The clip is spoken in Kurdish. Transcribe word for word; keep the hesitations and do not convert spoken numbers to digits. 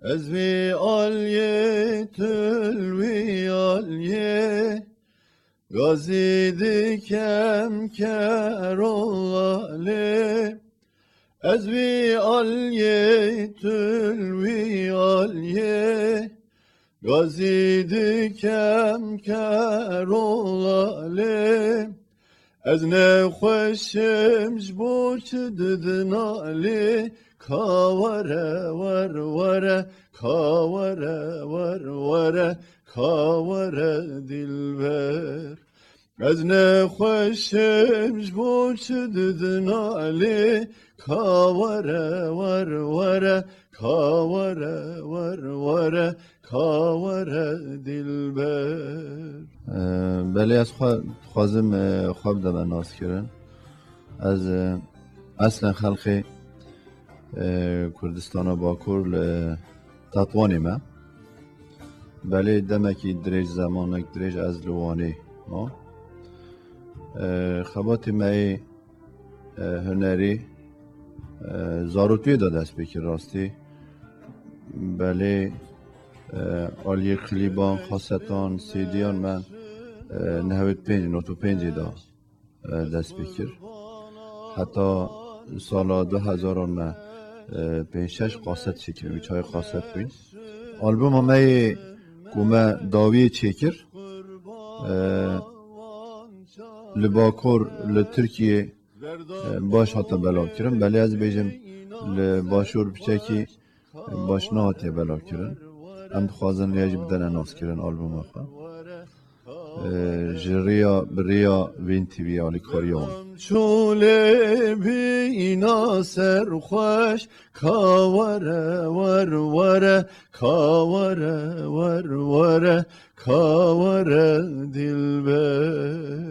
Ez vî aliyê, tu li wî aliyê, gazî dikem kerolalê. Ez vî aliyê, tu li wî aliyê, gazî dikem kerolalê. Ez nexweşim, ji bo çi didinalî? Ka were, wer, were, ka were, wer, were, ka were dilber. Ez nexweşim, ji bo çi didinalî? Ka were, wer, were, ka were, wer, were, ka were dilber. Ee, belê ez xwe dixwazim, e, xwe bideme naskirin. Ez, e, eslen xelkê, e, Kurdistana Bakur li Tetwanê me. Belê demekî dirêj, zemanek dirêj ez li Wanê mam. E, xebatê me yê, e, hunerî, e, zarotiyê de dest pê kir rastî. Belê, e, aliyê klîban, kasetan, C D'yan me, e, nehwêd pênc, nod û pêncê de, e, dest pê kir. Heta sala du hezaran me, e, pênc şeş kaset çêkirin, û çayê kaset bûyn. Albuma me yê ku me dawiyê çêkir, e, li Bakur, li Tirkiyê, e, baş hate belavkirin. Belê ez bêjim, li Başûr piçekî baş nehatiye belavkirin. Em dixwazin lê jî bidene naskirin albuma xwe. E, ji riya, bi riya Vîn T V alîkariya wan. Çolê bîna serxweş, ka were, wer, were, ka were, wer, were, ka were dilber.